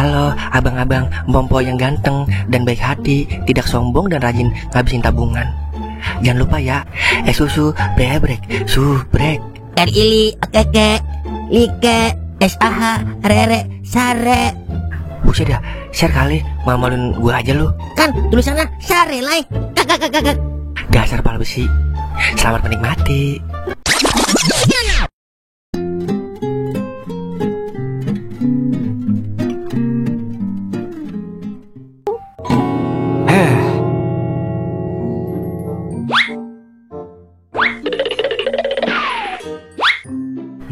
Halo abang-abang Mpompo yang ganteng dan baik hati, tidak sombong dan rajin ngabisin tabungan. Jangan lupa ya, susu brebrek, subrek. Ili, keke, like, SAH, rere, sare. Buset dah, share kali, malu-maluin gua aja lu. Kan tulisannya sare lai. Kakak. Dasar pala besi. Selamat menikmati.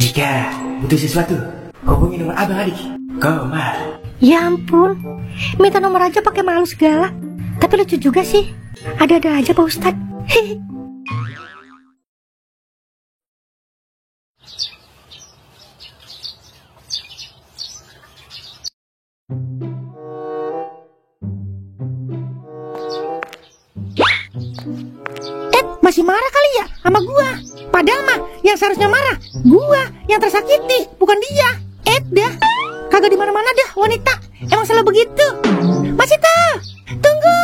Jika butuh sesuatu, hubungi nomor abang adik. Komar. Ya ampun, minta nomor aja pakai malu segala. Tapi lucu juga sih. Ada-ada aja Pak Ustadz. Masih marah kali ya sama gua. Padahal mah yang seharusnya marah gua yang tersakiti, bukan dia. Dah, kagak di mana-mana dah wanita. Emang selalu begitu. Mas Ita, tunggu.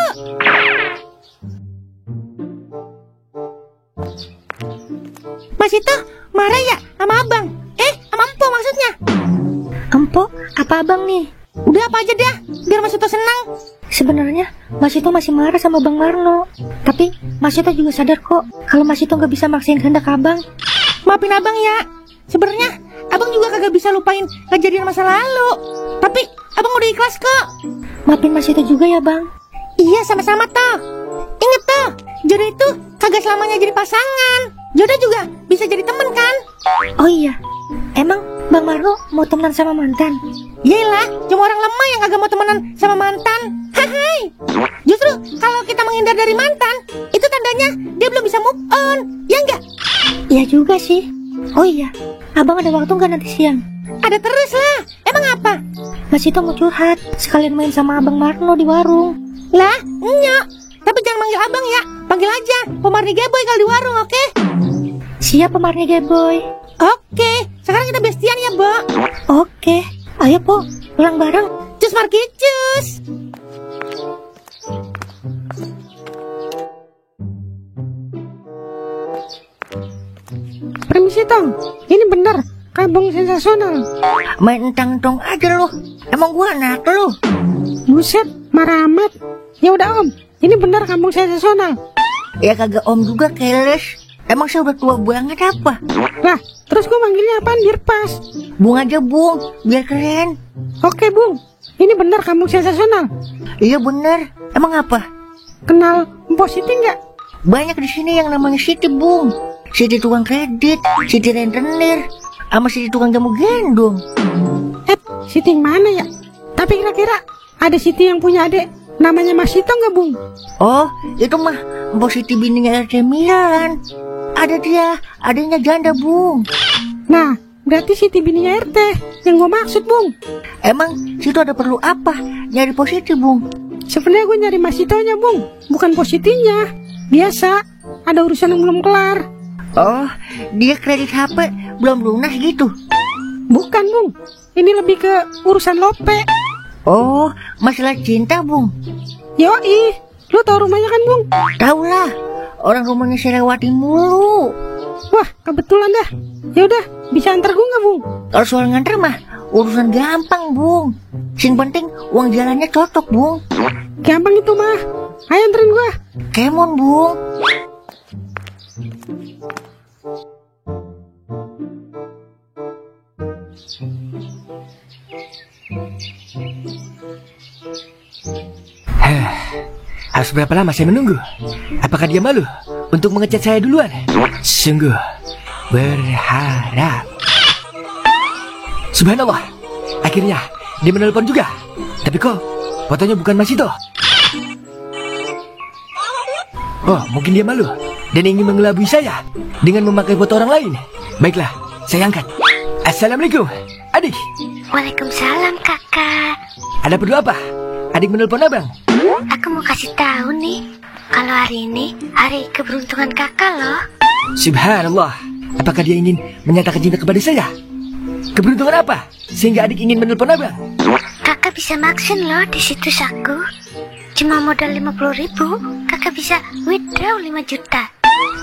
Mas Ita marah ya sama abang? Sama Empo maksudnya. Empo, apa abang nih? Udah apa aja dah, biar Mas Ita senang. Sebenarnya Mas Ito masih marah sama Bang Marno. Tapi Mas Ito juga sadar kok kalau Mas Ito gak bisa maksain kehendak abang. Maafin abang ya. Sebenarnya abang juga kagak bisa lupain kejadian masa lalu. Tapi abang udah ikhlas kok. Maafin Mas Ito juga ya bang. Iya sama-sama toh. Ingat toh, jodoh itu kagak selamanya jadi pasangan. Jodoh juga bisa jadi teman kan. Oh iya, emang Bang Marno mau temenan sama mantan? Yaelah, cuma orang lemah yang kagak mau temenan sama mantan. Hai. Justru kalau kita menghindar dari mantan, itu tandanya dia belum bisa move on. Ya enggak? Iya juga sih. Oh iya, abang ada waktu nggak nanti siang? Ada terus lah. Emang apa? Mas Ito mau curhat, sekalian main sama abang Marno di warung. Lah, enyak. Tapi jangan manggil abang ya. Panggil aja Pemarni Geboy kalau di warung, oke? Siap Pemarni Geboy. Oke, sekarang kita bestian ya, Bo. Oke, ayo Po, pulang bareng. Cus Marki, cus. Permisi Tong, ini benar kampung sensasional. Main entang-entong aja lu. Emang gua anak lu. Buset, marah amat. Ya udah Om, ini benar kampung sensasional. Ya kagak Om juga keles. Emang saya udah tua banget apa? Lah, terus gua manggilnya apaan biar pas? Bung aja Bung, biar keren. Oke Bung, ini benar kampung sensasional. Iya bener. Emang apa? Kenal Mpok Siti nggak? Banyak di sini yang namanya Siti Bung. Siti tukang kredit, Siti rentenir, sama Siti tukang jamu gendong. Siti yang mana ya? Tapi kira-kira ada Siti yang punya adik namanya Mas Sito nggak Bung? Oh, itu mah Mpok Siti bininya RT Milan. Ada dia, adiknya janda Bung. Nah, berarti Siti bininya RT yang gue maksud Bung. Emang situ ada perlu apa nyari Mpok Siti Bung? Sebenarnya gue nyari Mas Sitonya Bung, bukan Mpok Sitinya. Biasa, ada urusan yang belum kelar. Oh, dia kredit HP belum lunas gitu? Bukan Bung, ini lebih ke urusan lope. Oh, masalah cinta Bung. Yoi, lu tau rumahnya kan Bung? Tahu lah, orang rumahnya saya lewatin mulu. Wah, kebetulan dah. Yaudah, bisa antar gue nggak Bung? Kalau soal nganter mah urusan gampang Bung. Sing penting uang jalannya cocok Bung. Gampang itu mah. Ayo anterin gue. Kemon Bung. Harus berapa lama saya menunggu? Apakah dia malu untuk mengecat saya duluan? Sungguh berharap. Subhanallah, akhirnya dia menelpon juga. Tapi kok fotonya bukan Mas Ito? Oh, mungkin dia malu dan ingin mengelabui saya dengan memakai foto orang lain. Baiklah, saya angkat. Assalamualaikum, adik. Waalaikumsalam kakak. Ada perlu apa? Adik menelpon abang. Aku mau kasih tahu nih, kalau hari ini hari keberuntungan kakak loh. Subhanallah, apakah dia ingin menyatakan cinta kepada saya? Keberuntungan apa sehingga adik ingin menelpon abang? Kakak bisa maksin loh di situs aku. Cuma modal 50.000, kakak bisa withdraw 5 juta.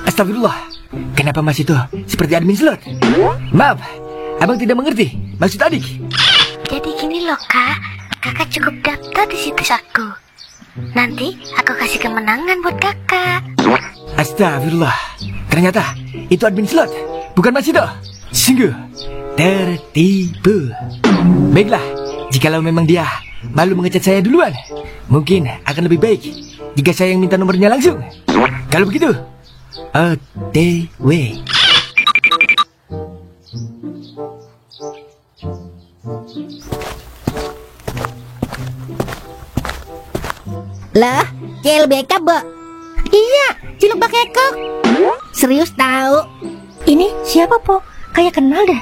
Astagfirullah. Kenapa Mas itu seperti admin slot? Maaf, abang tidak mengerti maksud adik. Jadi gini loh kak, kakak cukup daftar di situs aku. Nanti aku kasih kemenangan buat kakak. Astagfirullah. Ternyata itu admin slot, bukan Mas itu. Sungguh tertipu. Baiklah, jikalau memang dia malu mengecat saya duluan, mungkin akan lebih baik jika saya yang minta nomornya langsung. Kalau begitu, OTW. Lah, CLBK, Bo. Iya, Ciluk Bakekok. Serius tahu? Ini siapa, Po? Kayak kenal deh.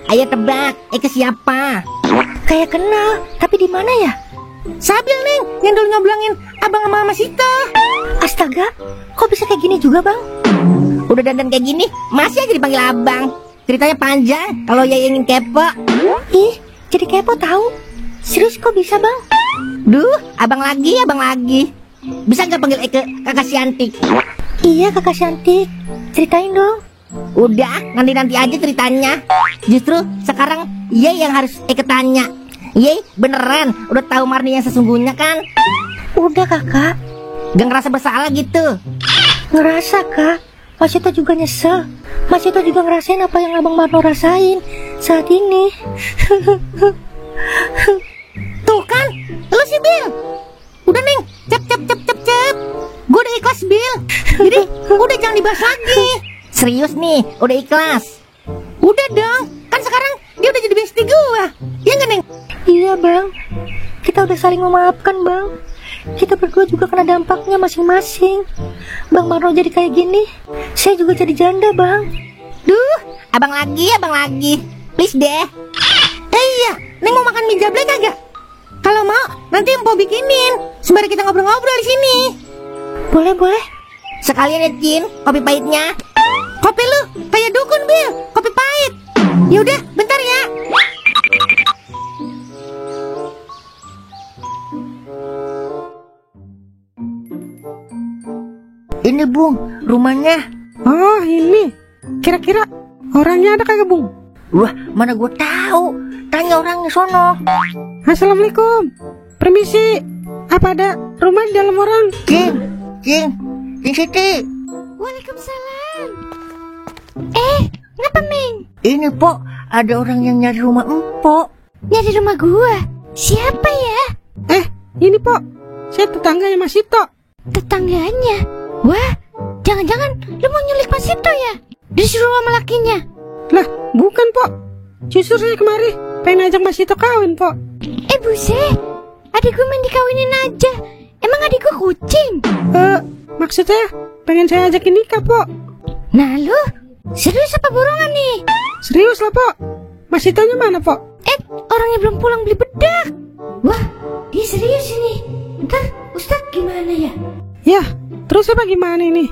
Ayo tebak, ke siapa? Kayak kenal, tapi di mana ya? Sabil nih, yang dulu nyoblangin abang sama Mas Ito. Astaga, kok bisa kayak gini juga, Bang? Udah dandan kayak gini, masih aja dipanggil abang. Ceritanya panjang, kalau ya ingin kepo. Ih, jadi kepo tahu. Serius kok bisa, Bang? Duh, abang lagi. Bisa nggak panggil Eke kakak Siantik? Iya, kakak cantik. Ceritain dong. Udah, nanti aja ceritanya. Justru sekarang Ye yang harus Eke tanya. Ye, beneran udah tahu Marni yang sesungguhnya kan? Udah, kakak. Gak ngerasa bersalah gitu? Ngerasa, Kak. Mas Ito juga nyesel. Mas Ito juga ngerasain apa yang Abang Marno rasain saat ini. Tuh kan, lu sih, Bil. Udah, Neng. Cep. Gue udah ikhlas, Bil. Jadi, udah jangan dibahas lagi. Serius nih, udah ikhlas? Udah dong, kan sekarang dia udah jadi bestie gue. Iya nggak, Neng? Iya, Bang. Kita udah saling memaafkan, Bang. Kita berdua juga kena dampaknya masing-masing. Bang Marno jadi kayak gini, saya juga jadi janda, Bang. Duh, abang lagi. Please deh. Iya, Neng mau makan mie jablay kagak? Kalau mau, nanti Empo bikinin. Sembari kita ngobrol-ngobrol di sini. Boleh. Sekalian ya, Cin, kopi pahitnya. Kopi lu kayak dukun, Bil. Kopi pahit. Yaudah, bentar ya. Ini, Bung, rumahnya. Oh, ini. Kira-kira orangnya ada kagak, Bung? Wah, mana gue tahu. Tanya orangnya sono. Assalamualaikum. Permisi. Apa ada rumah di dalam orang? Cing Siti. Waalaikumsalam. Ngapa, Ming? Ini, Pok, ada orang yang nyari rumah Empok. Nyari rumah gua. Siapa ya? Ini, Pok. Saya tetangganya Mas Ito. Tetangganya. Wah, jangan-jangan lu mau nyulik Mas Ito ya? Disuruh sama lakinya. Lah, bukan, Pok. Justru saya kemari pengen ajak Mas Ito kawin, Pok. Buset. Adik gue main dikawinin aja. Emang adik gue kucing? Maksudnya pengen saya ajakin nikah, Pok. Nah lu, serius apa borongan nih? Serius lah, Pok. Mas Itonya mana, Pok? Orangnya belum pulang beli bedak. Wah, dia serius ini. Ntar Ustadz gimana ya? Ya, terus apa gimana ini?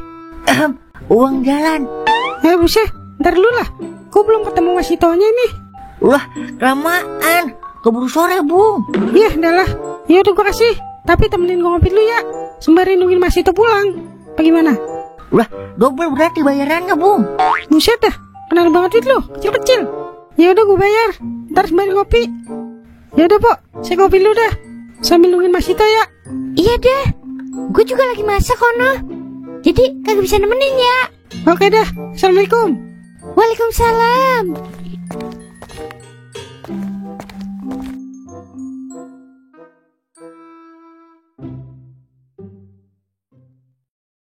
Uang jalan. Buset, ntar dulu lah. Kok belum ketemu Mas Itonya ini? Wah, kelamaan. Keburu sore, Bung. Ya, udahlah. Ya udah gua kasih. Tapi temenin gua ngopi dulu ya. Sembari nungguin Mas Ito pulang. Bagaimana? Wah, double berarti bayarannya, Bung. Buset dah, kenal banget duit lu, kecil-kecil. Ya udah gua bayar. Ntar sembari ngopi. Ya udah, Pok. Saya ngopi dulu dah. Sambil nungguin Mas Ito ya. Iya dah. Gue juga lagi masak kono. Jadi kagak bisa nemenin ya. Oke dah. Assalamualaikum. Waalaikumsalam.